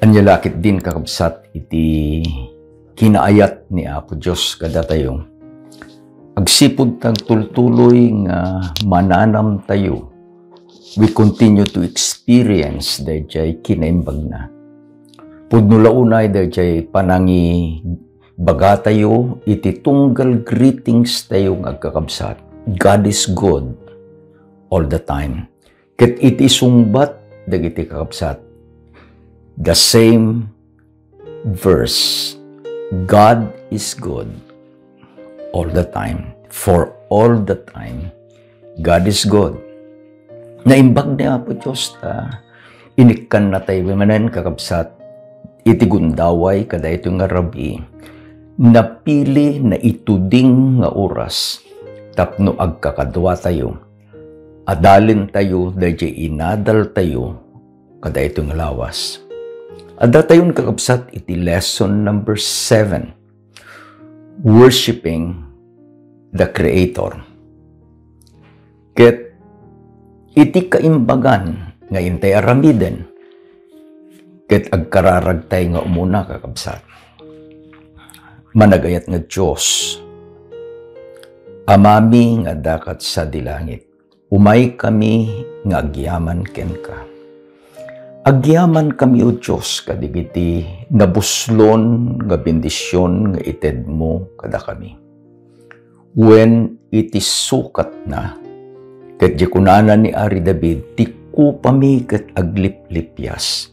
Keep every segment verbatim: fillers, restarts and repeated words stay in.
Ania la ketdin, kakabsat, iti kinaayat ni Apo Dios kadatayo. Agsipud ta agtultuloy nga mananam tayo, we continue to experience dayjay kinaimbagna. Pudno la unay dayjay panangibagatayo iti tunggal greetings tayo nga agkakabsat. God is good all the time. Ket iti sungbat dagiti kakabsat, the same verse, God is good all the time. For all the time, God is good. Naimbag ni Apo Dios ta inikkanna tayo manen, kakabsat, iti gundaway kadaytoy nga rabii. Napili, naituding nga oras tapno agkakadua tayo. Adalen tayo dayjay inadal tayo kadaytoy nga lawas. Adda tayon, kakabsat, iti lesson number seven, worshiping the Creator. Ket iti kaimbagan nga intay aramiden, ket agkararagtay nga umuna, kakabsat. Managayat nga Dios, Amami nga adda kad sadi langit, umaykami nga agyaman kenka. Agyamankami, O Dios, kadagiti nabuslon nga bendision nga itedmo kadakami. Wen iti sukatna, ket di kunana ni Ari David, "Ti kupami ket agliplipias."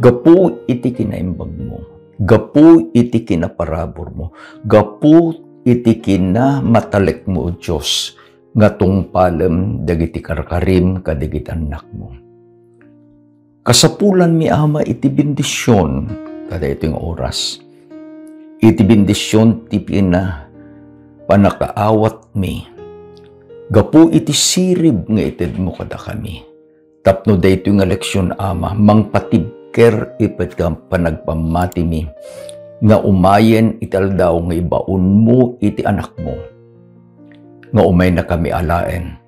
Gapu iti kinaimbagmo, gapu iti kinaparaburmo, gapu iti kinamatalekmo, O Dios, nga tungpalem dagiti karkarim kadagiti annakmo. Kasapulanmi, Ama, iti bendision kadaytoy nga oras. Iti bendision ti pina-, pannakaawatmi gapu iti sirib nga itedmo kadakami. Tapno daytoy nga leksion, Ama, mangpatibker iti panagpammatimi nga umayen iti aldaw nga ibaonmo iti anakmo nga umaynakami alaen.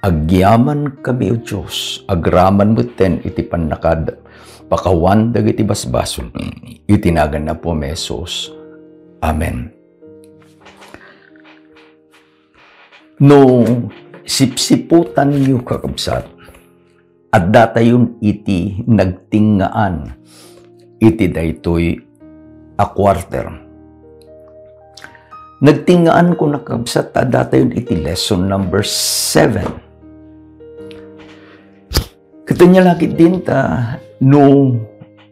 Agyamankami, O Dios, agraman metten iti pannakad pakawan dagiti basbasol. Iti nagan ni Apo Jesus. Amen. No sipsiputanyo, kakabsat, addatayon iti nagtingngaan iti daytoy a quarter. Nagtingngaan, kuna, kakabsat, ta addatayon iti lesson number seven. Ket ania la ketdin ta no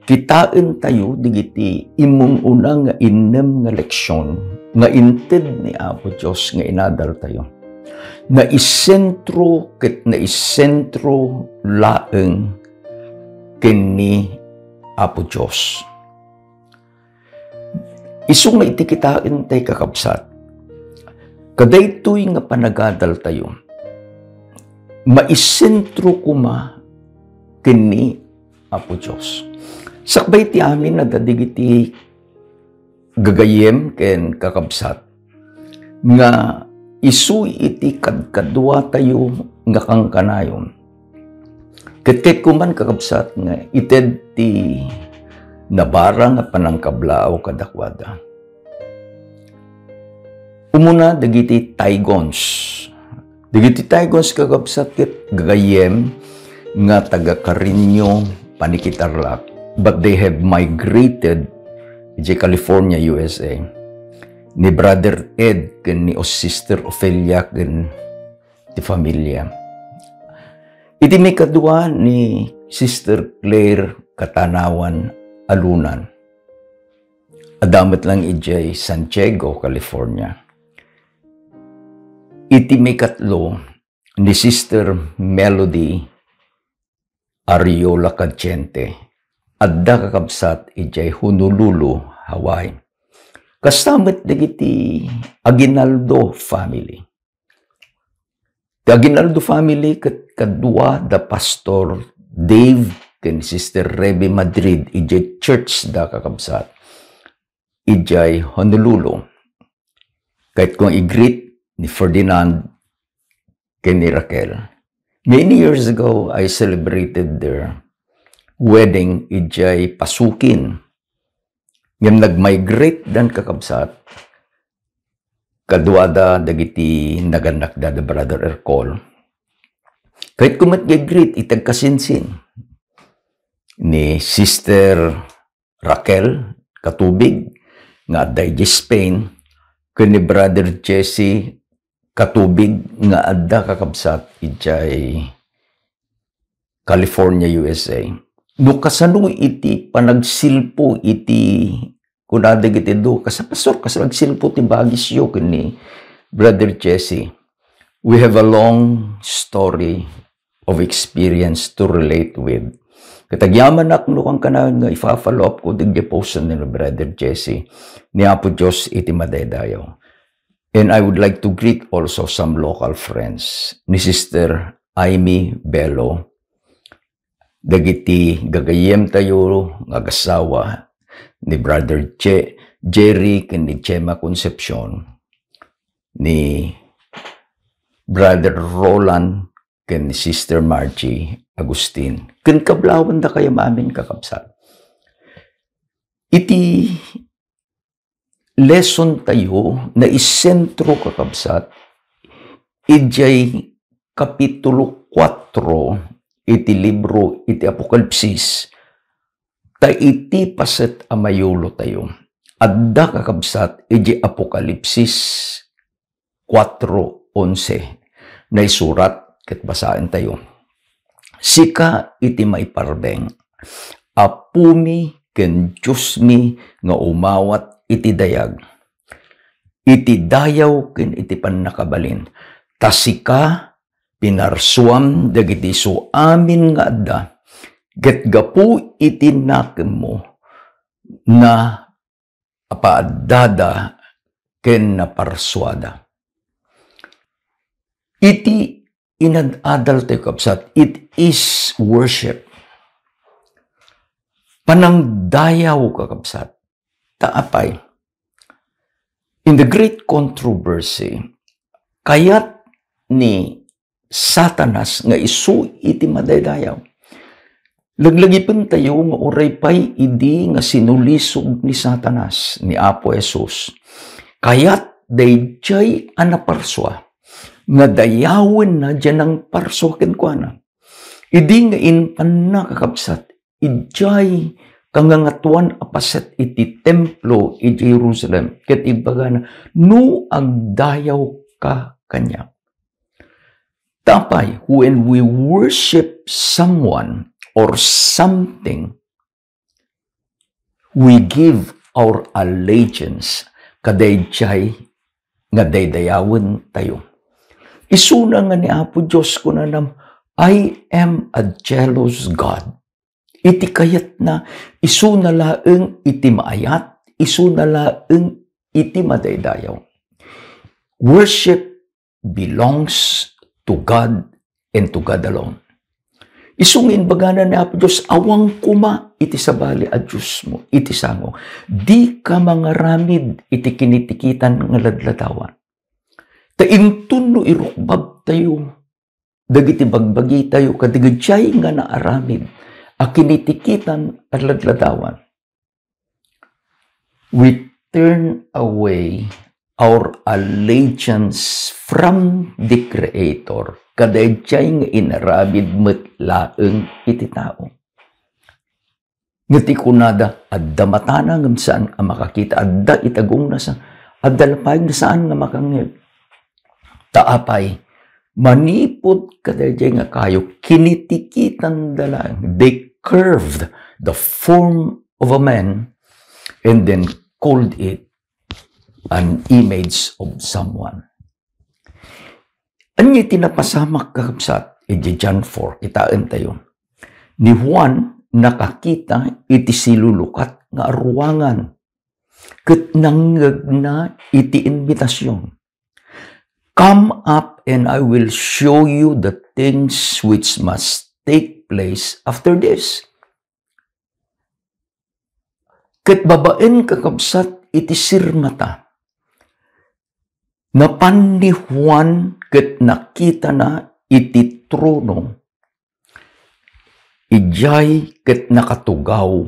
kitaentayo dagiti immun-una nga innem nga leksion nga inted ni Apo Dios nga inadaltayo. Naisentro ket naisentro laeng ken ni Apo Dios. Isu nga iti kitaentay, kakabsat, kadaytoy nga panagadaltayo, maisentro koma ken ni Apo Dios. Sakbay ti amin a dagiti gagayyem ken kakabsat nga isu iti kadkaduatayo nga kankanayon. Ket kayatko man, kakabsat, nga ited ti nabara nga panangkablaaw kadakuada. Umuna, dagiti Taigons. Dagiti Taigons, kakabsat, ket gagayyem nga taga Carreño, Paniqui, Tarlac, but they have migrated idiay California, U S A. Ni Brother Ed ken ni Sister Ofelia ken ti familia. Iti maikadua, ni Sister Claire Katanawan Alunan. Adda met lang idiay San Diego, California. Iti maikatlo, ni Sister Melody Ariola Cadiente. Adda, kakabsat, idiay Honolulu, Hawaii. Kasta met dagiti Aguinaldo family. Ti Aguinaldo family ket kadua da Pastor Dave ken Sister Rebe Madrid idiay church da, kakabsat, idiay Honolulu. Kayatko nga i-greet ni Ferdinand ken ni Raquel. Many years ago, I celebrated their wedding idiay Pasukin. Ngem nag-migrate dan, kakabsat, kaduada dagiti nagannakda da Brother Ercol. Kayatko met nga i-greet iti agkasinsin ni Sister Raquel Katubig nga adda idiay Spain, ken ni Brother Jesse Katubig nga adda, kakabsat, idiay California, U S A. No kasano iti panagsilpo iti, kuna dagiti adu, kas-, "Pastor, kasano agsilpo ti bagisyo ken ni Brother Jesse?" We have a long story of experience to relate with. Ket agyamanak no kankanayon nga ifa-follow up ko dagiti post ni Brother Jesse, ni Apo Dios iti madaydayaw. And I would like to greet also some local friends, ni Sister Aimee Bello, dagiti gagayyemtayo nga agasawa ni Brother Je-, Jerry ken ni Gemma Concepcion, ni Brother Roland ken ni Sister Margie Agustin, ken kablawandakayo amin, kakabsat. Iti lesson tayo, naisentro, kakabsat, idiay kapitulo kuatro iti libro iti Apokalipsis, ta iti paset a mayulo tayo. Adda, kakabsat, iti Apokalipsis kuatro onse. Naisurat ket basaentayo. Sika iti maiparbeng, Apomi ken Diosmi nga umawat iti dayag, iti dayaw ken iti pannakabalin. Ta sika, pinarsuam dagiti isu amin nga adda, ket gapu iti nakemmo, na apaaddada ken naparsuada. Iti inad-adal tayo, kabsat, it is worship. Panangdayaw, kakabsat. Ta apay? In the great controversy, kayat ni Satanas nga isu iti madaydayaw. Laglagipentayo nga uray pay idi nga sinulisog ni Satanas ni Apo Jesus, kayat daydiay a naparsua nga dayawenna diay nangparsua kenkuana. Idi nga impanna, kakabsat, idiay kangangatuan a paset iti templo iti Jerusalem, ket imbagana, "No agdayawka kaniak." Ta apay, when we worship someone or something, we give our allegiance kadaydiay nga daydayawentayo. Isuna nga ni Apo Dios kunana, "I am a jealous God." Iti kayatna, isuna laeng iti maayat, isuna laeng iti madaydayaw. Worship belongs to God and to God alone. Isu nga imbagana ni Apo Dios, "Awan koma iti sabali a diosmo iti sango. Dika mangaramid iti kinitikitan nga ladladawan." Ta inton no irukbabtayo dagiti bagbagitayo kadagiti nga naaramid a kinitikitan a ladladawan, we turn away our allegiance from the Creator, kadaydiay nga inaramid met laeng iti tao. Nga ti kunada, adda matana ngem saan a makakita, adda itagongna sa, adda lapayagna saan nga makangngeg. Ta apay, manipud kadaydiay nga kayo, kinitikitanda laeng. They curved the form of a man and then called it an image of someone. Ania ti napasamak, kakabsat, iti John four? Kitaentayo. Ni Juan nakakita iti silulukat nga aruangan, ket nangngegna iti inbitasion, "Come up and I will show you the things which must take place after this." Ket babaen, kakabsat, iti sirmata, napan ni Juan ket nakitana iti trono Idiay ket nakatugaw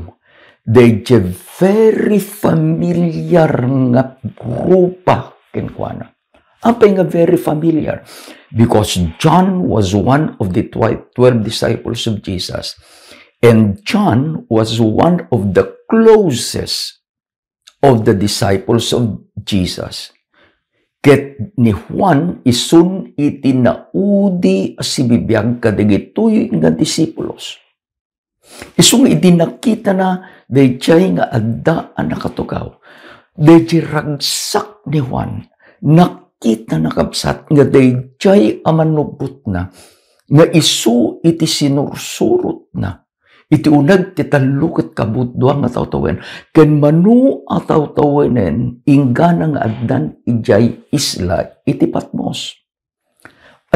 daydiay very familiar nga grupa kenkuana. Apay nga very familiar? Because John was one of the twi-, twelve disciples of Jesus. And John was one of the closest of the disciples of Jesus. Ket ni Juan isun iti naudi a sibibiag kadagitoy nga disipulos. Isu nga idi nakitana daydiay nga adda a nakatugaw, daydiay ragsak ni Juan, nakitana kabsat nga daydiay a mannubbotna nga isu iti sinursurotna iti uneg ti tallo ket kabudua nga tawtawen, ken mano a tawtawenen inggana nga addan idiay isla iti Patmos.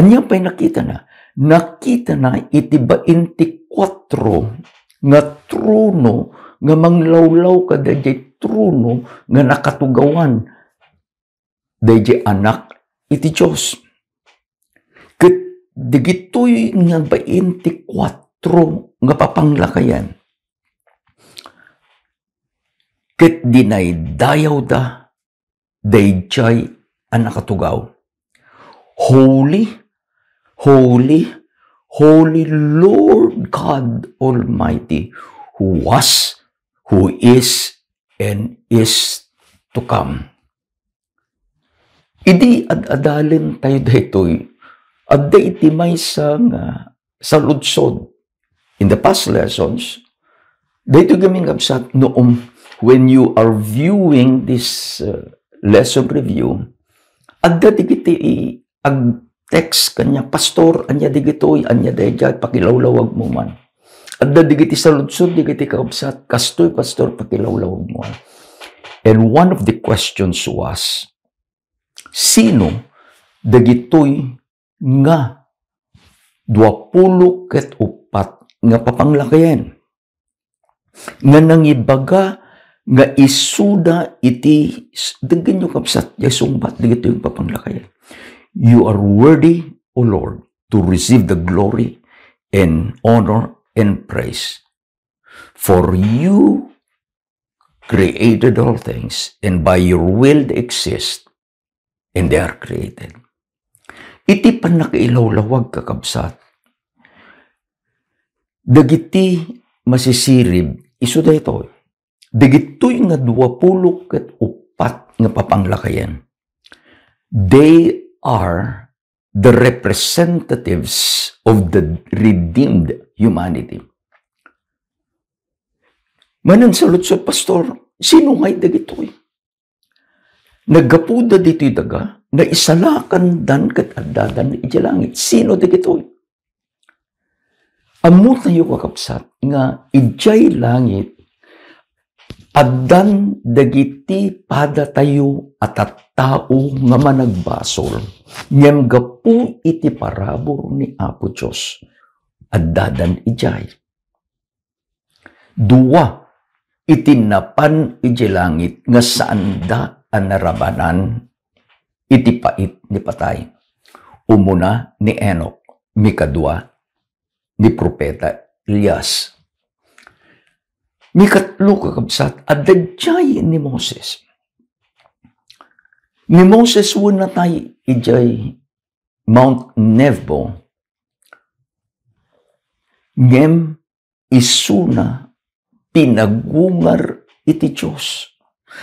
Ania pay nakitana? Nakitana iti baintikwatro nga trono nga manglawlaw kadaydiay trono nga nakatugawan daydiay Anak iti Dios. Ket dagitoy nga baintikwatro nga papanglakayen, ket dinaydayawda daydiay a nakatugaw. Holy, holy, holy Lord God Almighty, who was, who is, and is to come. Idi ad-adalen tayo daytoy, adda iti maysa nga saludsod. In the past lessons, daytoy gamin kabsat, no, um, when you are viewing this, uh, lesson review, adda digiti i-, ag-text kaniak, "Pastor, ania digitoy, ania daydiay, pakilawlawag mo man." Adda digiti saludsod, digiti kakabsat, "Kastoy, Pastor, pakilawlawag mo." And one of the questions was, sino dagitoy nga duapulo ket uppat nga papanglakayen nga nangibaga nga isuda iti s-, denggenyo, kabsat, diay sungbat dagitoy nga papanglakayen. "You are worthy, O Lord, to receive the glory and honor and praise. For you created all things, and by your will they exist, and they are created." Iti pannakailawlawag, kakabsat, dagiti masisirib isu daytoy. Dagitoy nga duapulo ket uppat nga papanglakayen, they are the representatives of the redeemed humanity. Manen saludsod, "Pastor, sino ngay dagitoy?" Naggapuda ditoy daga, naisalakandan ket addadan idiay langit. Sino dagitoy? Ammotayo, kakabsat, nga idiay langit, addan dagiti padatayo a tattao nga managbasol, ngem gapu iti parabur ni Apo Dios, addadan idiay. Dua iti napan idiay langit nga saanda a narabanan iti pait ni patay. Umuna, ni Enoc, mikadua, ni Propeta Elias. Mikatlo, kakabsat, adda idiay ni Moses. Ni Moses wen natay idiay Mount Nebo, ngem isuna pinagungar iti Dios.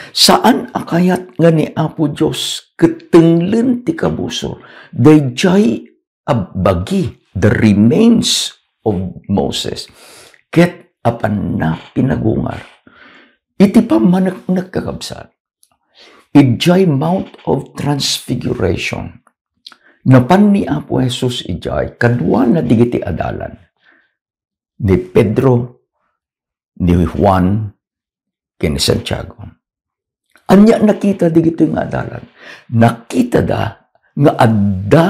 Saan a kayat nga ni Apo Dios ket tenglen ti kabusor daydiay a bagi, the remains of Moses, ket apanna pinagungar. Iti pammaneknek, kakabsat, idiay Mount of Transfiguration, napan ni Apo Jesus idiay kaduana dagiti adalan, ni Pedro, ni Juan, ken ni Santiago. Ania nakita dagitoy nga adalan? Nakitada nga adda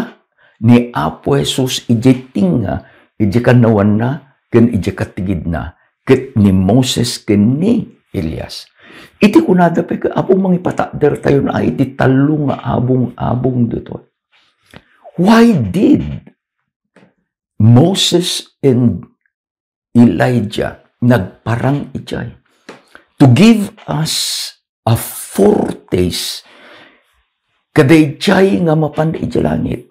ni Apo Jesus idiay tengnga, idiay kannawanna, ken idiay katigidna, ket ni Moses ken ni Elias. Iti kunada pay, "Apo, mangipatakdertayon a iti tallo nga abung-abung ditoy." Why did Moses and Elijah, nagparang idiay to give us a foretaste kadaydiay nga mapan idiay langit.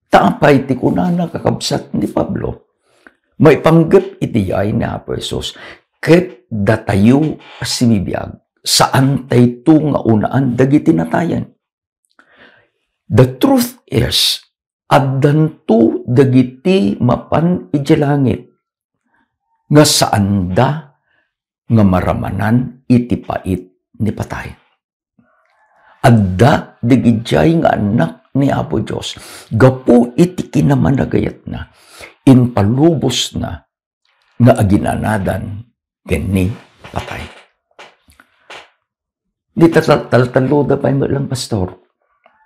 Ta apay ti kunana, kakabsat, ni Pablo? Maipanggep iti yaay ni Apo Jesus, ket datayo a sibibiag, saantayto nga unaan dagiti natayen. The truth is, addanto dagiti mapan idiay langit nga saanda nga maramanan iti pait ni patay. Adda dagidiay nga annak ni Apo Dios gapu iti kinamanagayatna, impalubosna nga aginanadan ken ni patay. Di ta-, tal-, taltalloda pay met lang, Pastor.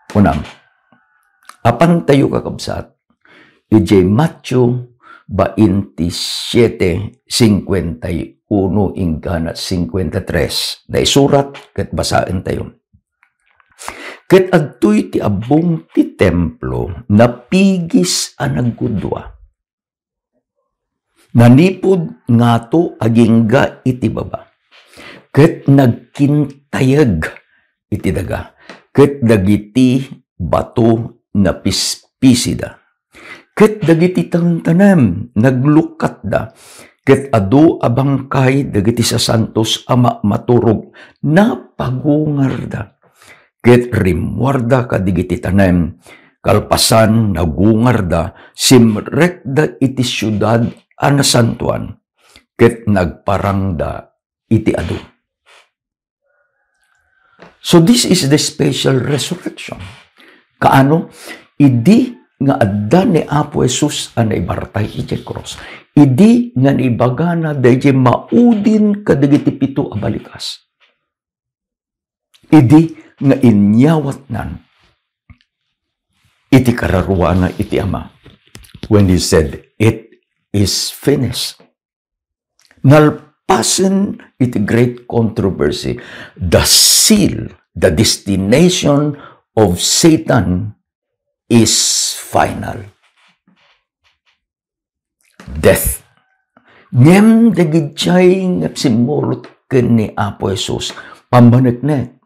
Kunam, apantayo, kakabsat, idiay Matthew baintisiete, singkuenta y uno inggana singkuenta tres. Naisurat ket basaentayo. Ket adtoy ti abbong ti templo, napigis a naggudua. Nanipud ngato agingga iti baba, ket nagkintayeg iti daga, ket dagiti bato napispisida. Ket dagiti tantanem naglukatda, ket adu a bangkay dagiti sasantos a ma-, maturog napagungarda. Ket rimmuarda kadigiti tanem, kalpasan, nagungarda, simrekda iti siudad a nasantoan, ket nagparangda iti adu. So this is the special resurrection. Kaano? Idi nga adda ni Apo Jesus a naibartay iti krus, idi nga naibagana daydiay maudin kadagiti pito a balikas, idi nga inyawatnan iti kararuana iti Ama, when he said, "It is finished." Nalpasen iti great controversy, the seal, the destination of Satan is final. Death. Ngem dagidiay nga simmurot ken ni Apo Jesus, pammaneknek,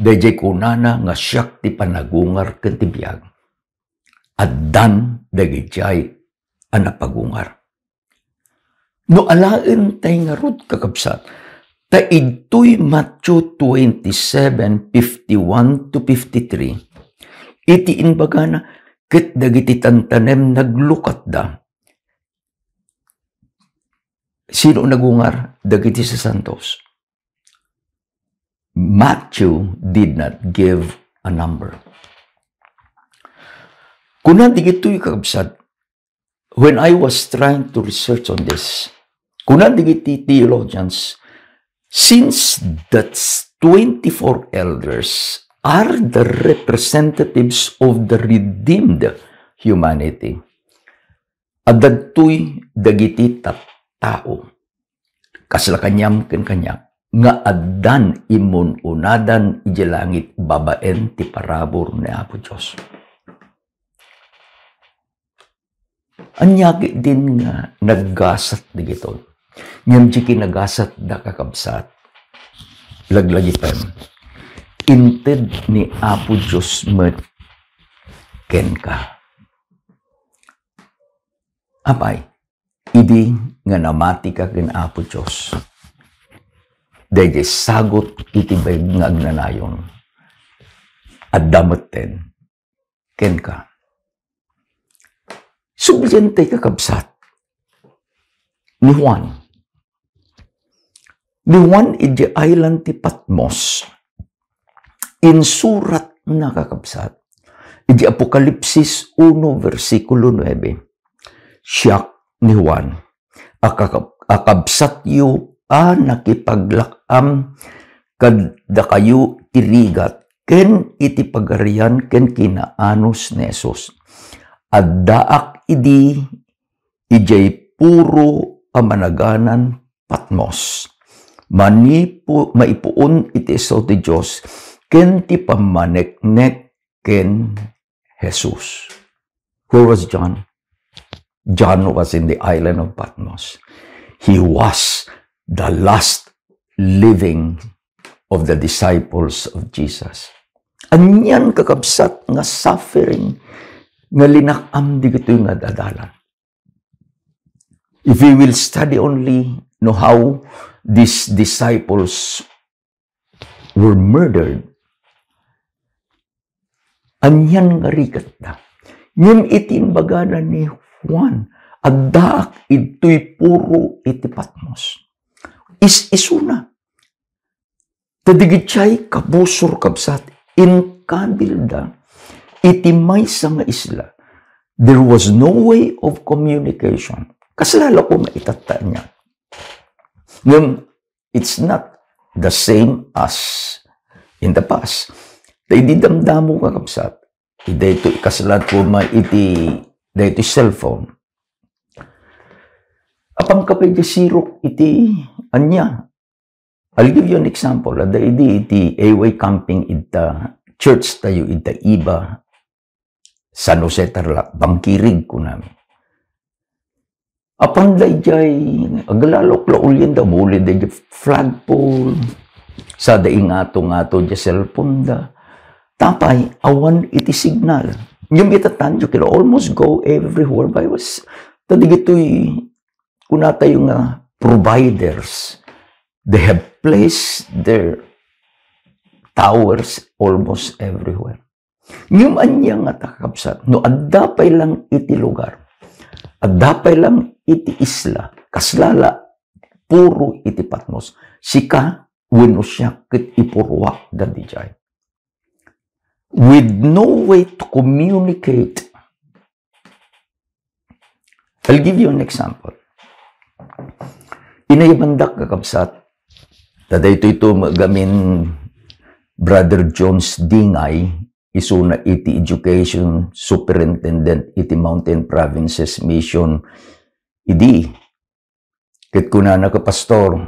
daydiay kunana nga siak ti panagungar ken ti biag. Addan dagidiay a napagungar. No alaen tay ngarud, kakabsat, ta idtoy Matthew twenty-seven, fifty-one to fifty-three, iti imbagana, ket dagiti tantanem naglukatda. Sino nagungar? Dagiti sasantos. Matthew did not give a number. Kuna digitoy, kakabsat, when I was trying to research on this, kuna digiti theologians, since the twenty-four elders are the representatives of the redeemed humanity, adda dagitoy dagiti tattao, kasla kaniam ken kaniak, nga addan immun-unadan idiay langit babaen ti parabur ni Apo Dios. Ania ketdin nga naggasat dagitoy? Ngem di kinagasatda, kakabsat, laglagipem, inted ni Apo Dios met kenka. Apay, idi nga namatika ken Apo Dios, daydiay sagut iti baig nga agnanayon, adda metten kenka. Subliente, kakabsat, ni Juan. Ni Juan, iti island ti Patmos, insuratna, kakabsat, iti Apokalipsis uno, bersikulo nuebe, "Siak ni Juan, a kakab-, a kabsatyo a nakipaglak-am kadakayo ti rigat ken iti Pagarian ken kinaanus ni Jesus. Addaak idi idiay puro a managanan Patmos, manipu-, maipuon iti isu ti Dios ken ti pammaneknek ken Jesus." Where was John? John was in the island of Patmos. He was the last living of the disciples of Jesus. Anian, kakabsat, nga suffering nga linak-am dagitoy nga adalan. If we will study only, no, how these disciples were murdered, anian nga rigatda. Ngem iti imbagana ni Juan, "Addaak idtoy puro iti Patmos." Is-isuna. Ta dagiti kabusor, kabsat, inkabilda iti maysa nga isla. There was no way of communication. Kasla la koma itatta anian. Ngem, it's not the same as in the past. Ta idi damdamo, kakabsat, daytoy kasla koma iti daytoy cellphone. Apan kapay di sirok iti ania. I'll give you an example. Adda idi iti A Y camping ita church tayo ita Iba, San Jose, Tarlac, bangkirig kunami. Apan dayjay, aglalok la ulyen da, muli dayjay flagpole, sada ingato-ngato di cellphone da. Tapay, awan iti signal. Ngem ita tanyo, kila almost go everywhere. By was, ta digitoy, kuna tayo nga providers. They have placed their towers almost everywhere. Ngem ania nga ta, kakabsat, no adda pay lang iti lugar, adda pay lang iti isla, kasla la, puro iti Patmos, sika wenno siak ket ipurruak da dijay. With no way to communicate. I'll give you an example. Inayabandak, kakabsat, ta daytoy to gamin Brother Jones Dingay, isuna iti education superintendent iti Mountain Provinces Mission idi. Ket kunana ka, "Pastor,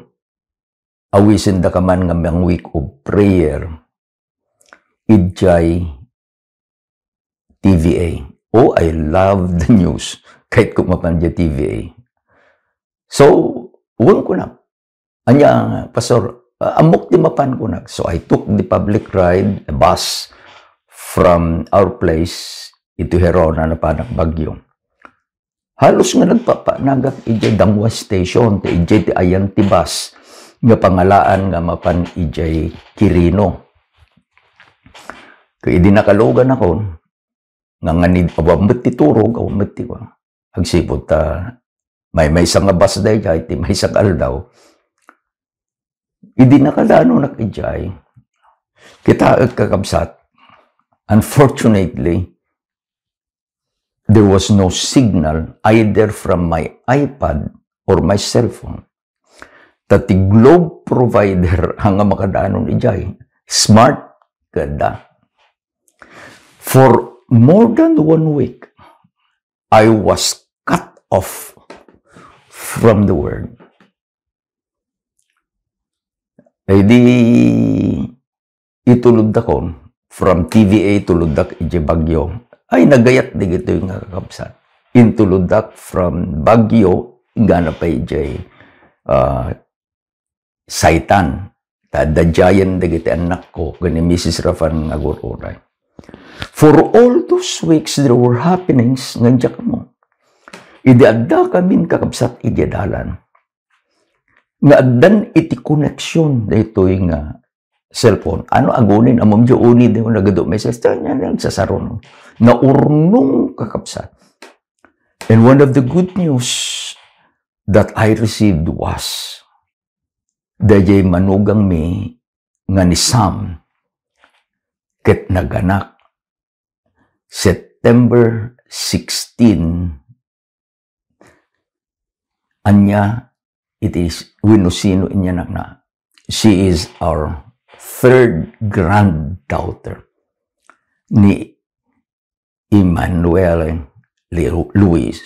awisendaka man nga mang-week of prayer idiay T V A." Oh, I love the news. Kahit ko mapan di T V A. So, wen ko na. Anya, "Pastor, ah, ammok di mapan," kunak. So, I took the public ride, a bus, from our place, ito Gerona, napanak Baguio. Halos nga nagpapanagak idiay Dangua Station, ti idiay ti ayan ti bus, nga pangalaan nga mapan idiay Quirino. Kaya idi nakalugan ako, nga nganid, awan met ti turog, awan met ti, agsipud ta, may, maysa nga bus dayjay, ti maysa nga aldaw. Idi nakadanonak idiay, kitaek, kakabsat, unfortunately, there was no signal either from my iPad or my cellphone. Ta ti Globe provider nga makadanon idiay, Smart, kada. For more than one week, I was cut off from the world. Ay di, itulodakon, from T V A ituloddak idiay Baguio. Ay, nagayat dagitoy nga kakabsat. Intuloddak from Baguio, inggana pay idiay, ah, Saitan. Ta adda diayen dagiti annakko ken ni Missus Rafan nga agur-uray. For all those weeks, there were happenings nga diak ammo. Idi adda kamin kakabsat idiay dalan, nga addan iti connection daytoy nga cellphone. Ano agunin, ammom di uni, di mo nagadu message, ta nia, nagsasaruno. Naurnong, kakabsat. And one of the good news that I received was, dayjay manugangmi nga ni Sam, ket naganak September sixteen, ania iti s-, wenno sino inianakna. She is our third granddaughter ni Emmanuel Lu-, Luis.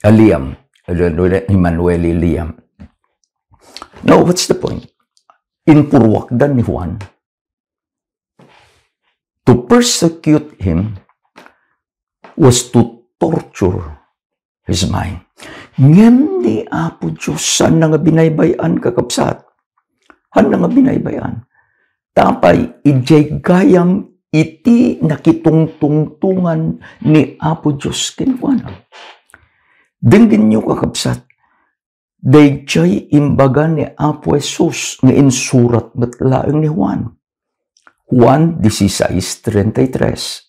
Ah, Liam. Emmanuel Liam. Now, what's the point? Impurruakda ni Juan. To persecute him was to torture his mind. Ngem ni Apo Dios, saanna nga binaybay-an, kakabsat. Saanna nga binaybay-an. Tapay, idiay gayam iti nakitungtungtongan ni Apo Dios kenkuana. Denggenyo, kakabsat, daydiay imbaga ni Apo Jesus nga insurat met laeng ni Juan. Juan dieciséis treinta y tres.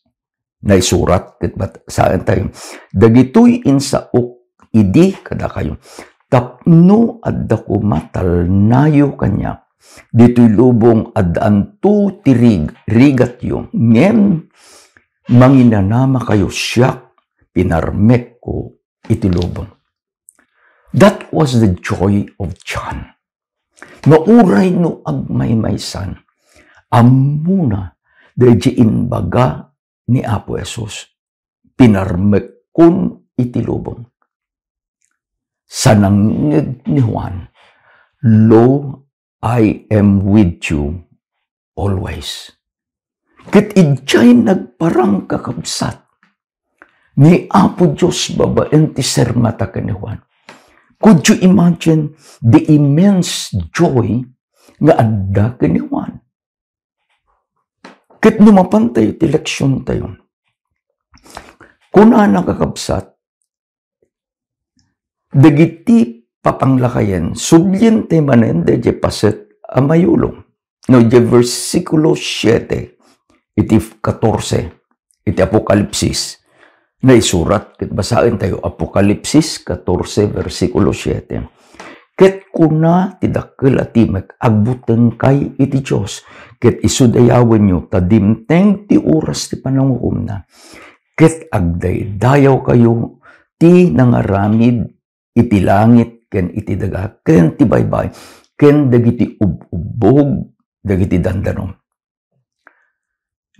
Naisurat ket basaentayo, "Dagitoy insaok idi kadakayo, tapno adda koma talnayo kaniak. Ditoy lubong, addaanto ti rig-, rigatyo, ngem manginanamakayo siak, pinarmekko iti lubong." That was the joy of John. Nga uray no agmaymaysan, ammona daydiay imbaga ni Apo Jesus, "Pinarmekkon iti lubong." Sa nangngeg ni Juan, "Lo, I am with you always." Ket idiay nagparang, kakabsat, ni Apo Dios babaen ti sirmata ken ni Juan. Could you imagine the immense joy nga adda ken ni Juan? Ket no mapantayo ti leksiontayo, kunana, kakabsat, dagiti papanglakayen, sublientayo manen daydiay paset a mayulo. No, idiay bersikulo siete, iti katorse, iti Apokalipsis, naisurat ket basaentayo, Apokalipsis katorse, bersikulo siete. Ket kuna ti dakkel a timek, "Agbutengkay iti Dios, ket isu dayawenyo, ta dimteng ti oras ti panangukomna, ket agdaydayawkayo ti nangaramid iti langit ken iti daga, ken ti baybay, ken dagiti ub-ubbog dagiti dandanom."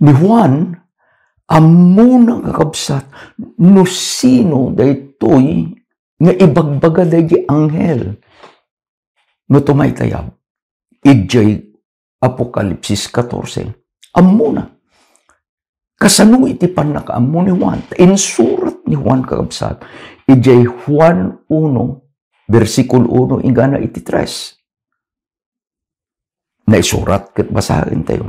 Ni Juan, ammona, kakabsat, no sino daytoy nga ibagbaga dagiti anghel no tumaytayab idiay Apokalipsis katorse. Ammona. Kasano iti pannakaammo ni Juan? Ta insurat ni Juan, kakabsat, idiay Juan uno, bersikulo uno, inggana iti tres. Naisurat ket basaentayo,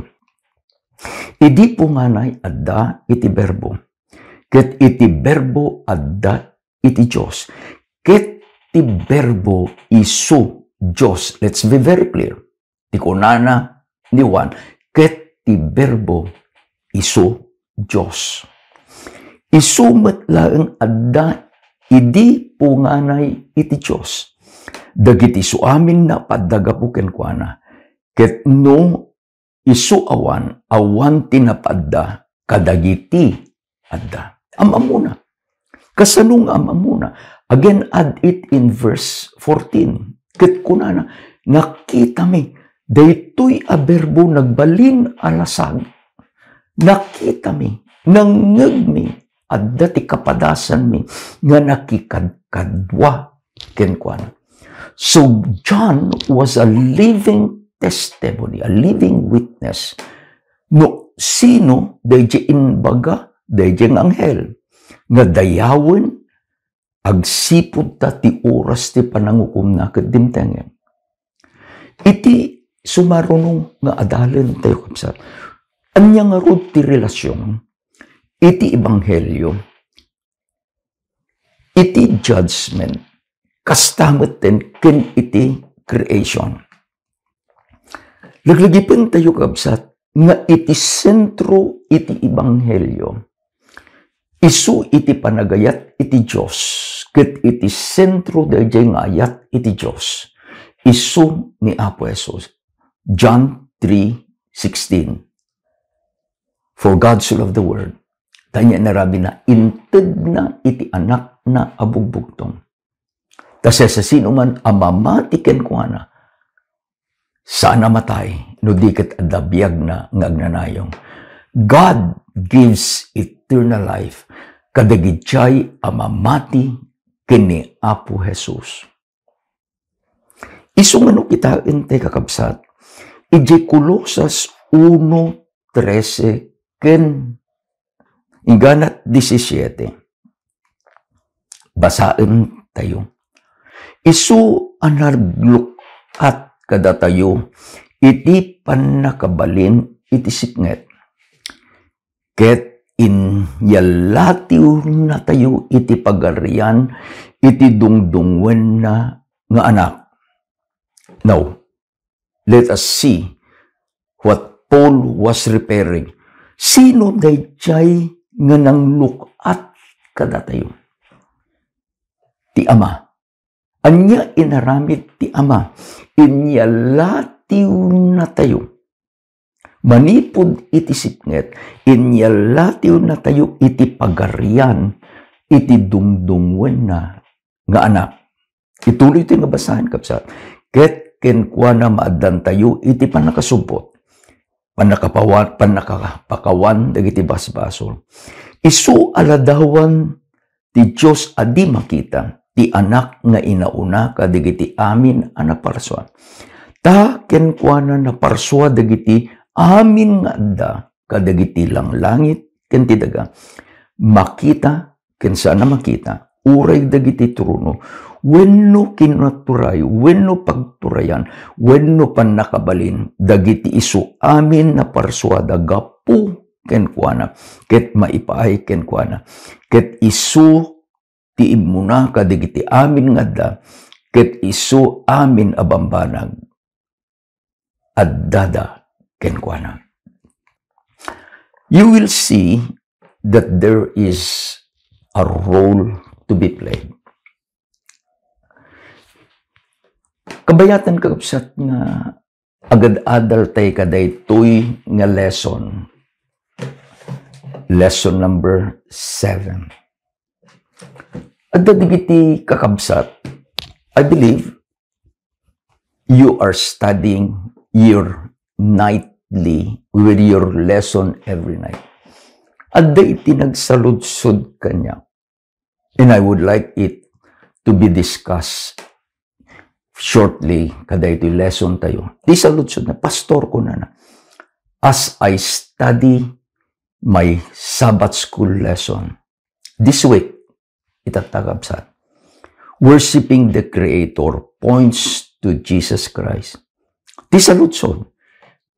"Idi punganay adda iti Berbo, ket iti Berbo adda iti Dios, ket ti Berbo isu Dios." Let's be very clear. Ti kunana ni Juan, "Ket ti Berbo isu Dios." Isu met laeng adda idi punganay iti Dios. Dagiti isu amin napadda gapu kenkuana. Ket no isu awan, awan ti napadda kadagiti adda. Am-ammona. Kasano nga am-ammona? Again, add it in verse fourteen. Ket kunana, "Nakitami daytoy a Berbo nagbalin a lasag. Nakitami, nangngegmi, adda ti kapadasanmi nga nakikadkadua kenkuana." So John was a living testimony, a living witness. No sino daydiay imbaga daydiay nga anghel nga dayawen agsipud ta ti oras ti panangukomna ket dimtengen. Iti sumaruno nga adalentayo, kabsat, ania ngarud ti relasion iti ebanghelio iti judgment, kasta metten ken iti creation? Laglagipentayo, kabsat, nga iti sentro iti ebanghelio, isu iti panagayat iti Dios, ket iti sentro daydiay nga ayat iti Dios, isu ni Apo Jesus. John three sixteen. "For God so loved the world," ta ania inarabidna, intedna iti Anakna a bugbugtong. Ta siasinoman a mamati kenkuana, saan a matay, no di ket adda biagna nga agnanayon. God gives eternal life kadagiti a mamati ken ni Apo Jesus. Isu nga no kitaentayo, kakabsat, idiay Colosas uno trese ken inggana disisiete, basaentayo, Isu a nagluk-at kadatayo iti pannakabalin iti sipnget, ket inyallatiwnatayo iti pagarian iti dungdungngoenna nga Anak. Now, let us see what Paul was referring. Sino daydiay nga nangluk-at kadatayo? Ti Ama. Ania inaramid ti Ama? Inyallatiwnatayo. Manipud iti sipnget, inyallatiwnatayo iti pagarian iti dungdungngoenna nga Anak. Ituloy ti nga basaen, kabsat. Ket kenkuana maaddantayo iti pannakasubbot, pannakapawan, pannakapakawan dagiti basbasol. Isu a ladawan ti Dios a di makita, ti Anak nga inauna kadagiti amin a naparsua. Ta kenkuana naparsua dagiti amin nga adda kadagiti langlangit ken ti daga. Makita ken saan a makita, uray dagiti trono, wenno kinaturay, wenno pagturayan, wenno pannakabalin, dagiti isu amin naparsuada gapu kenkuana, ket maipaay kenkuana. Ket isu ti immuna kadagiti amin nga adda, ket isu amin a bambanag addada kenkuana. You will see that there is a role to be played. Kabayatan, kakabsat, nga agad-adal tay kadaytoy nga lesson. Lesson number seven. Adda dagiti kakabsat, I believe, you are studying your nightly with your lesson every night. Adda iti nagsaludsod kaniak. And I would like it to be discussed shortly kadaytoy lesson tayo. Ti saludsodna, "Pastor," kunana, "as I study my Sabbath school lesson this week," ita, kakabsat, "worshiping the Creator points to Jesus Christ." Ti saludsod,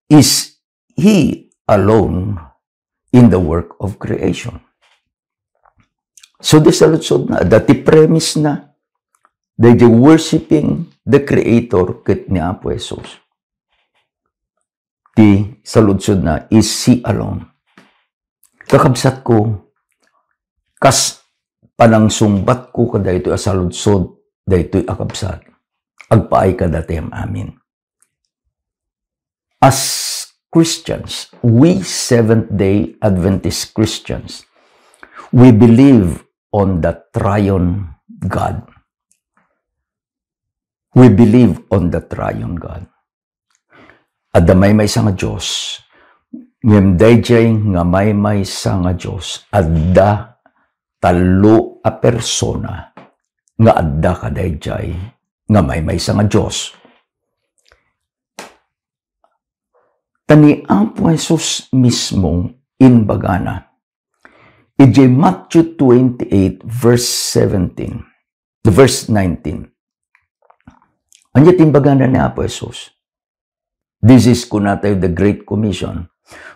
is He alone in the work of creation. So, ti saludsodna, adda ti premise na, daydi worshiping the Creator ket ni Apo Jesus. Ti saludsodna is He alone. Kakabsatko, kas panangsungbatko kadaytoy a saludsod, daytoy a kabsat, agpaay kadatayo amin. As Christians, we Seventh-day Adventist Christians, we believe on the triune God. We believe on the triune God. Adda maymaysa nga Dios, ngem daydiay nga maymaysa nga Dios, adda tallo a persona nga adda kadaydiay nga maymaysa nga Dios. Ta ni Apo Jesus mismo imbagana, idiay Matthew twenty-eight, verse seventeen, verse nineteen. Ania ti imbagana ni Apo Jesus? This is, kunatayo, the Great Commission.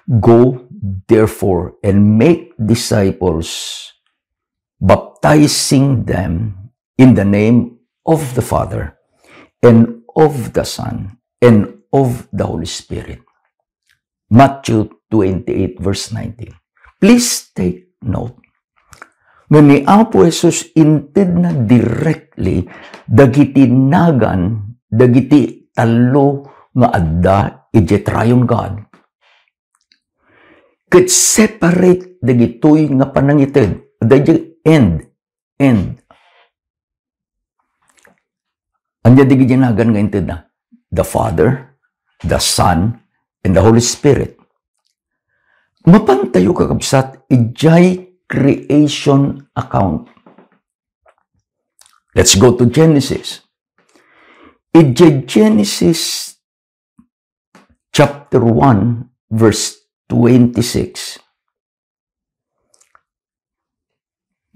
"Go, therefore, and make disciples, baptizing them in the name of the Father, and of the Son, and of the Holy Spirit." Matthew twenty-eight, verse nineteen. Please take note nga ni Apo Jesus intedna directly dagiti nagan dagiti tallo nga adda idiay triune God. Ket separate dagitoy nga panangited. Dagiti end, end. Ania dagiti nagan nga intedna? The Father, the Son, and the Holy Spirit. Mapantayo, kakabsat, idiay creation account. Let's go to Genesis. Idiay Genesis chapter one, verse twenty-six,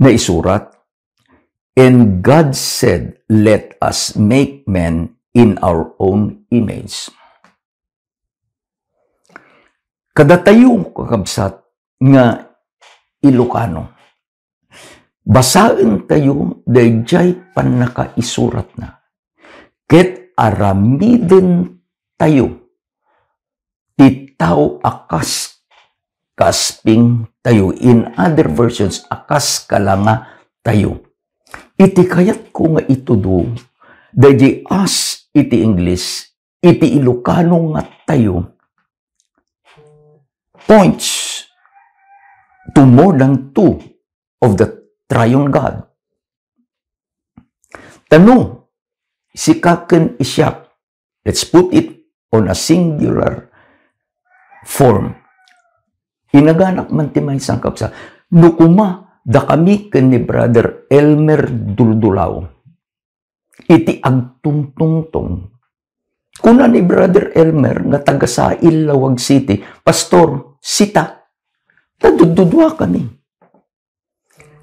naisurat, And God said, "Let us make man in our own image." Kadatayo, kakabsat, nga Ilocano, basaentayo daydiay pannakaisuratna, ket aramidentayo ti tao a kas kaaspingtayo. In other versions, a kas kalangatayo. Iti kayatko nga itudo, daydi "us" iti English, iti Ilocano nga "tayo" points to more than two of the triune God. Ta no sika ken siak, let's put it on a singular form. Inaganak man ti maysa, kakabsat. No koma, dakami ken ni Brother Elmer Duldulao iti agtungtungtong. Kuna ni Brother Elmer nga taga Sail, Laoag City, "Pastor, sita, ta dudduduakami."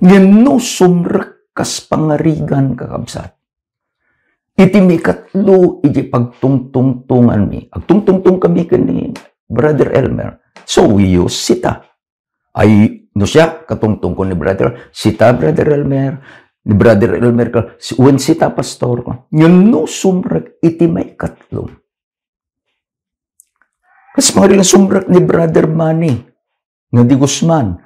Ngem no sumrek kas pangarigan, kakabsat, iti maikatlo iti pagtungtungtonganmi, agtungtungtong kami ken ni Brother Elmer. So, we use sita. Ay, no siak, katungtong ko ni Brother, sita, Brother Elmer, ni Brother Elmer ka, si, wen sita, Pastor, ko. Ngem no sumrek iti maikatlo, kas pangarigan, sumrek ni Brother Manny nga Di Guzman,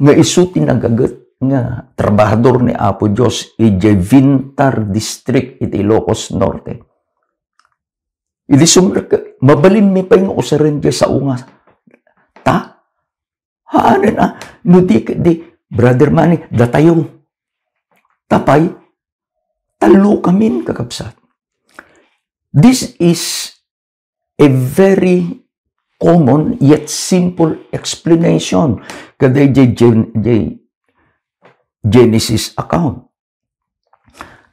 nga isu ti nagaget nga trabahador ni Apo Dios idiay Vintar District iti Ilocos Norte. Idi sumrek, mabalinmi pay nga usaren diay sao nga ta, haanen a, no di, di, Brother Manny, datayo. Ta pay, tallo kamin, kakabsat. This is a very common yet simple explanation kadaydiay Gen-, diay Genesis account.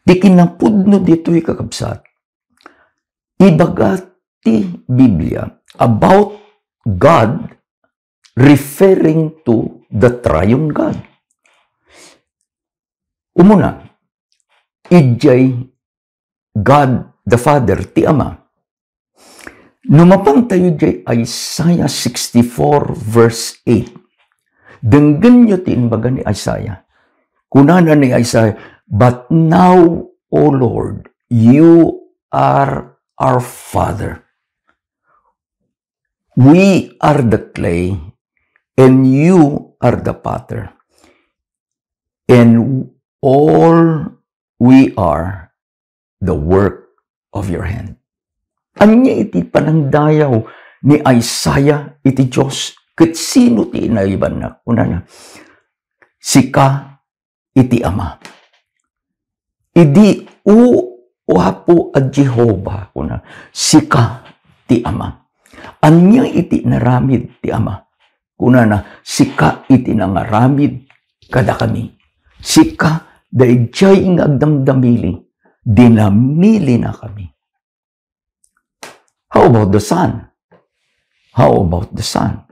Ti kinapudno ditoy, kakabsat, ibaga ti Biblia about God referring to the triune God. Umuna, idiay God the Father ti Ama. No mapantayo idiay Isaiah sixty-four verse eight, denggenyo ti imbaga ni Isaiah. Kunana ni Isaiah, "But now, O Lord, you are our Father. We are the clay, and you are the potter. And all we are the work of your hand." Ania iti panangdayaw ni Isaiah iti Dios, ket sino ti inaibanna? Kunana, "Sika iti Ama." Idi, "O, O Apo a Jehovah," kuna, "sika ti Ama." Ania iti inaramid ti Ama? Kunana, "Sika iti nangaramid kadakami. Sika daydiay nga agdamdamili, dinamilinakami." How about the Son? How about the Son?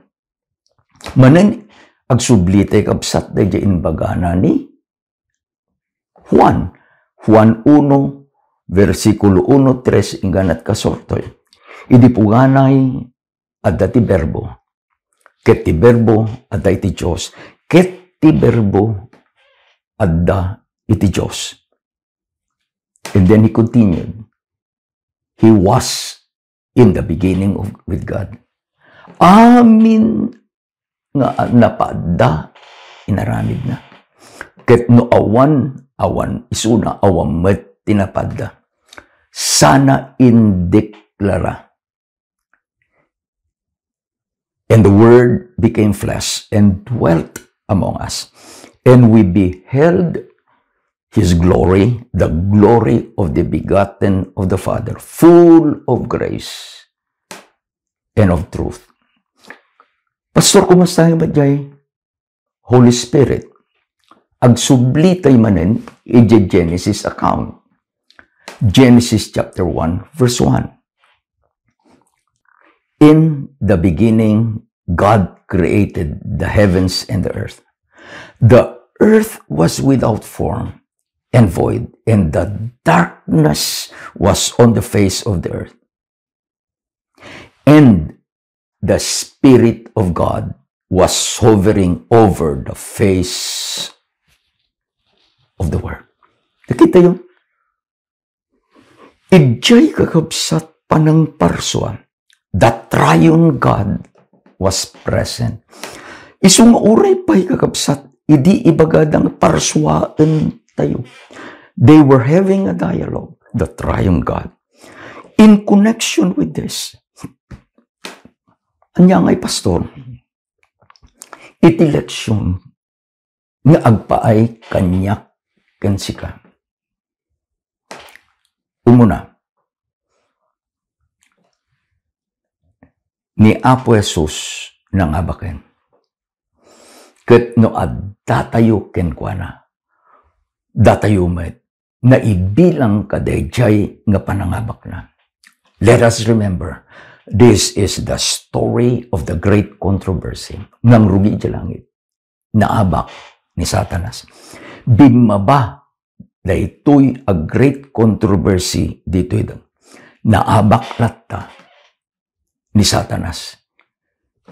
Manen, agsubli tay, kabsat, daydiay imbagana ni Juan. Juan uno, bersikulo uno, tres, ingganat kasurtoy. "Idi puganay, adda ti Berbo. Ket ti Berbo adda iti Dios. Ket ti Berbo adda iti Dios." And then he continued, "He was in the beginning of, with God." Amin nga napaadda inaramidna. Ket no awan, awan isuna, awan met ti napaadda. Sana indeklara. "And the Word became flesh and dwelt among us. And we beheld his glory, the glory of the begotten of the Father, full of grace and of truth." Pastor, kumusta nga idiay Holy Spirit? Agsubli tay manen idiay Genesis account. Genesis chapter one, verse one. "In the beginning, God created the heavens and the earth. The earth was without form and void, and the darkness was on the face of the earth. And the Spirit of God was hovering over the face of the world. Nakita yun? Idiay, kakabsat, panangparsua, the triune God was present. Isu nga uray pay, kakabsat, idi ibagada nga parsuaen tayo. They were having a dialogue, the triune God. In connection with this, ania ngay, Pastor, iti leksion nga agpaay kaniak ken sika. Umuna, ni Apo Jesus nangabaken. Ket no addatayo kenkuana, datayo met naibilang kadaydiay nga panangabakna. Let us remember, this is the story of the great controversy. Nangrugi idiay langit. Naabak ni Satanas. Bimmaba daytoy a great controversy ditoy da. Naabak latta ni Satanas.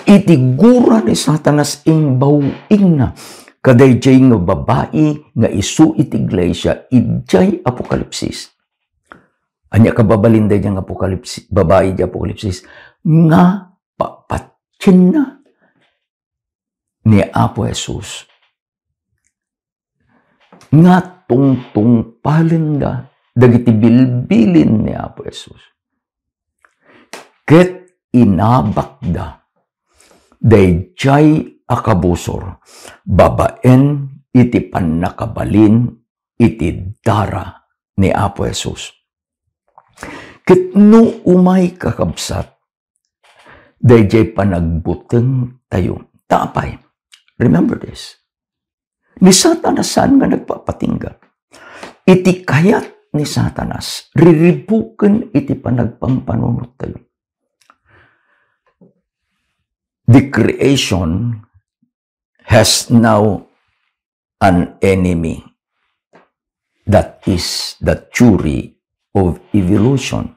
Iti gura ni Satanas, imbaw-ingna kadaydiay nga babai nga isu iti iglesia idiay Apokalipsis. Ania kababalin daydiay nga Apokalipsis, babai idiay Apokalipsis? Nga papatienna ni Apo Jesus nga tungtungpalenda dagiti bilbilin ni Apo Jesus. Ket inabakda daydiay a kabusor babaen iti pannakabalin iti dara ni Apo Jesus. Ket no umay, kakabsat, daydiay panagbuteng tayo. Ta apay, remember this. Ni Satanas saan nga nagpapatingga. Iti kayat ni Satanas, riribuken iti panagpampanunot tayo. The creation has now an enemy. That is the theory of evolution.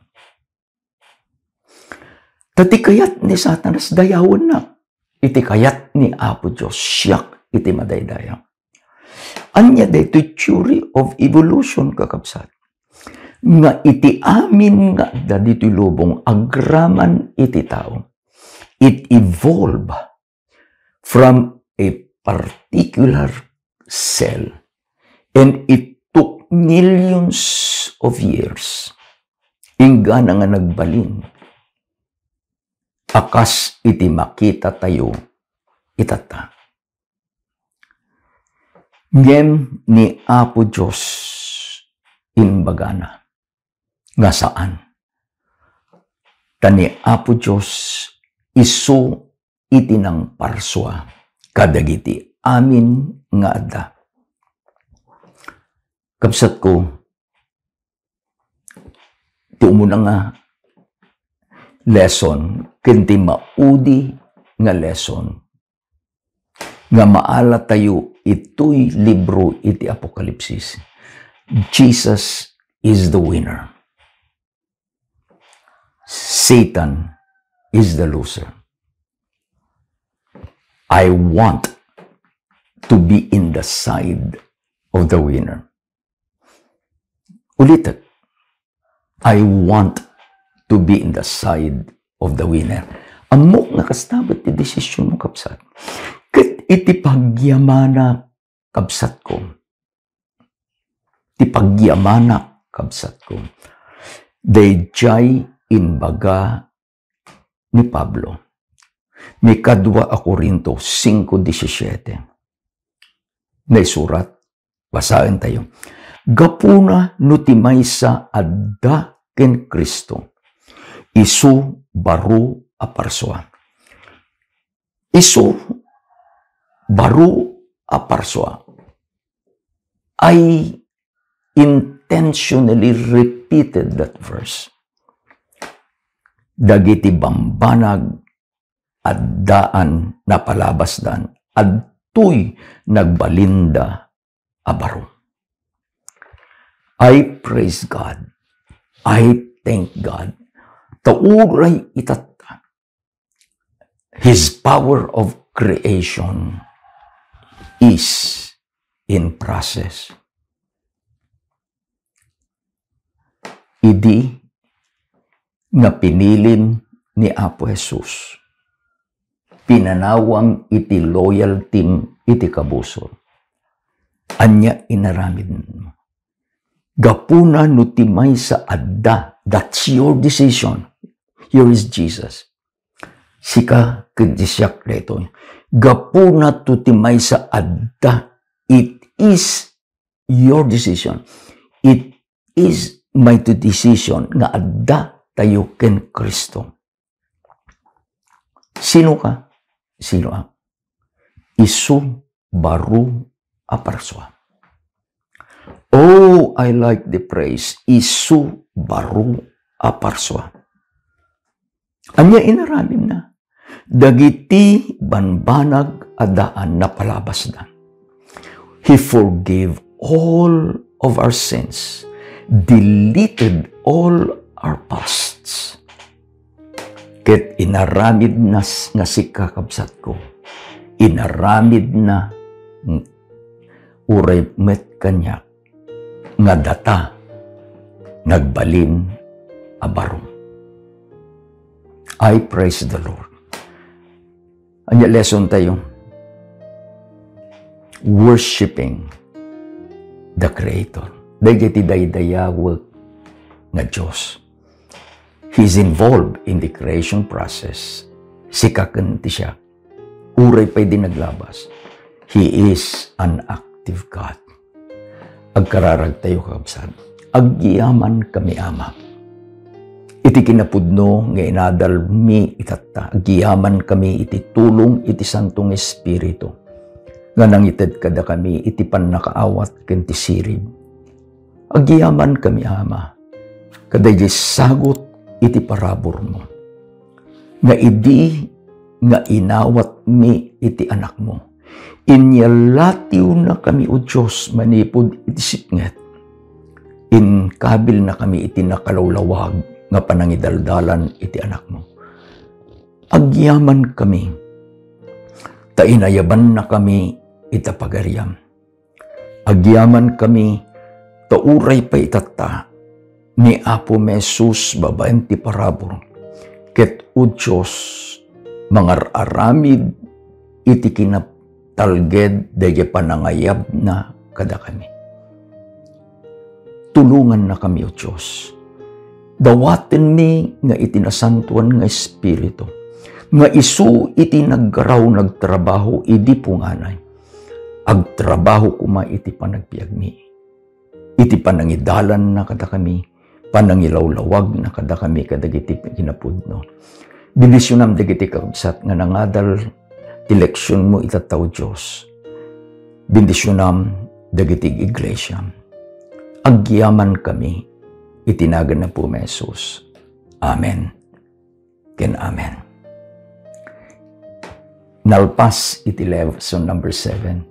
Ta ti kayat ni Satanas, dayawenna. Iti kayat ni Apo Dios, siak iti madaydayaw. Ania daytoy theory of evolution, kakabsat? Nga iti amin nga adda ditoy lubong agraman iti tao, it evolved from a particular cell, and it took millions of years inggana nga nagbalin a kas iti makita tayo itatta. Ngem ni Apo Dios imbagana nga saan. Ta ni Apo Dios isu iti nangparsua kadagiti amin nga adda. Kabsatko, ti umuna nga lesson ken ti maudi nga lesson nga maalatayo itoy libro iti Apokalipsis, Jesus is the winner. Satan is the loser. I want to be in the side of the winner. Ulitek, I want to be in the side of the winner. Ammok nga kasta met ti desisyon mo, kabsat. Ket iti pagyamanak, kabsatko, ti pagyamanak, kabsatko, daydiay imbaga ni Pablo. Ni kadua a Corinto cinco diecisiete. Naisurat, basaen tayo. Gapuna no ti maysa adda ken Cristo, isu baro a parsua. Isu baro a parsua. I intentionally repeated that verse. Dagiti bambanag addaan napalabasdan, adtoy nagbalinda a baro. I praise God. I thank God. Ta uray itatta, His power of creation is in process. Idi nga pinilim ni Apo Jesus, pinanawam iti loyaltim iti kabusor. Ania inaramidmo? Gapuna no ti maysa adda, that's your decision. Here is Jesus. Sika ken siak daytoy. Gapuna to ti maysa adda, it is your decision. It is my decision nga adda tayo ken Kristo. Sino ka? Sino ang? Isu baro a parsua. Oh, I like the phrase, isu baro a parsua. Ania inaramidna? Dagiti banbanag a daan napalabasda. He forgave all of our sins, deleted all our pasts. Ket inaramidna s-, nga sika, kabsatko, inaramidna ng-, uray met kaniak nga data nagbalin a baro. I praise the Lord. Ania lesson tayo? Worshiping the Creator. Dagiti daydayawek nga Dios. He is involved in the creation process. Sika ken ti siak. Uray pay di naglabas. He is an active God. Agkararag tayo, kakabsat. Agyaman kami, Ama. Iti kinapudno nga inadal mi itatta, agyaman kami iti tulong iti Santo nga Espiritu nga nangited kadakami iti pannakaawat ken ti sirib. Agyaman kami, Ama, kadaydi sagut iti paraburmo, nga idi nga inawatmi iti Anakmo, inyalatiwnakami, O Dios, manipud iti sipnget. Inkabilnakami iti nakalawlawag nga panangidaldalan iti Anakmo. Agyaman kami, ta inayabannakami ita pagariam. Agyaman kami, ta uray pay itatta ni Apo Jesus babaen ti parabur, ket, O Dios, mangar-aramid iti kinatalged daydi panangayabna kadakami. Tulongannakami, O Dios. Dawatenmi nga iti Nasantoan nga Espiritu, nga isu iti naggaraw nagtrabaho idi punganay. Agtrabaho koma iti panagbiagmi, iti panangidalanna kadakami, panangilawlawagna kadakami kadagiti kinapudno. Bendisionam dagiti kakabsat nga nangadal ti leksionmo itatta, O Dios. Bendisionam dagiti iglesiam. Agyaman kami iti nagan ni Apo Jesus. Amen ken amen. Nalpas iti lesson number seven.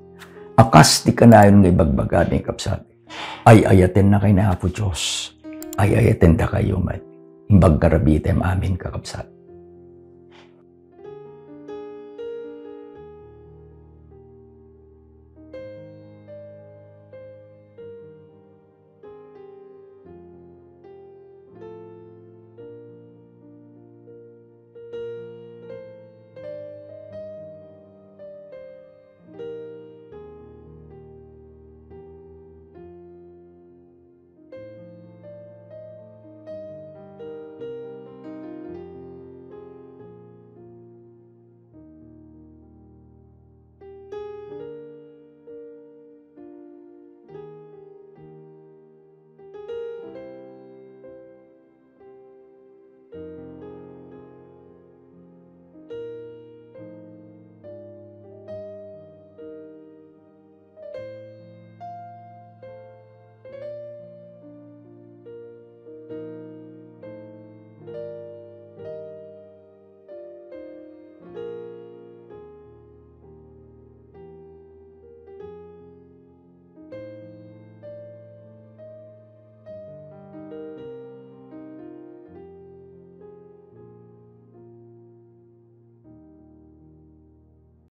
A kas ti kanayon nga ibagbagami, kabsat, ay-ayatennakay ni Apo Dios. Ay-ayatendakayo met. Imbag nga rabitem amin, kakabsat.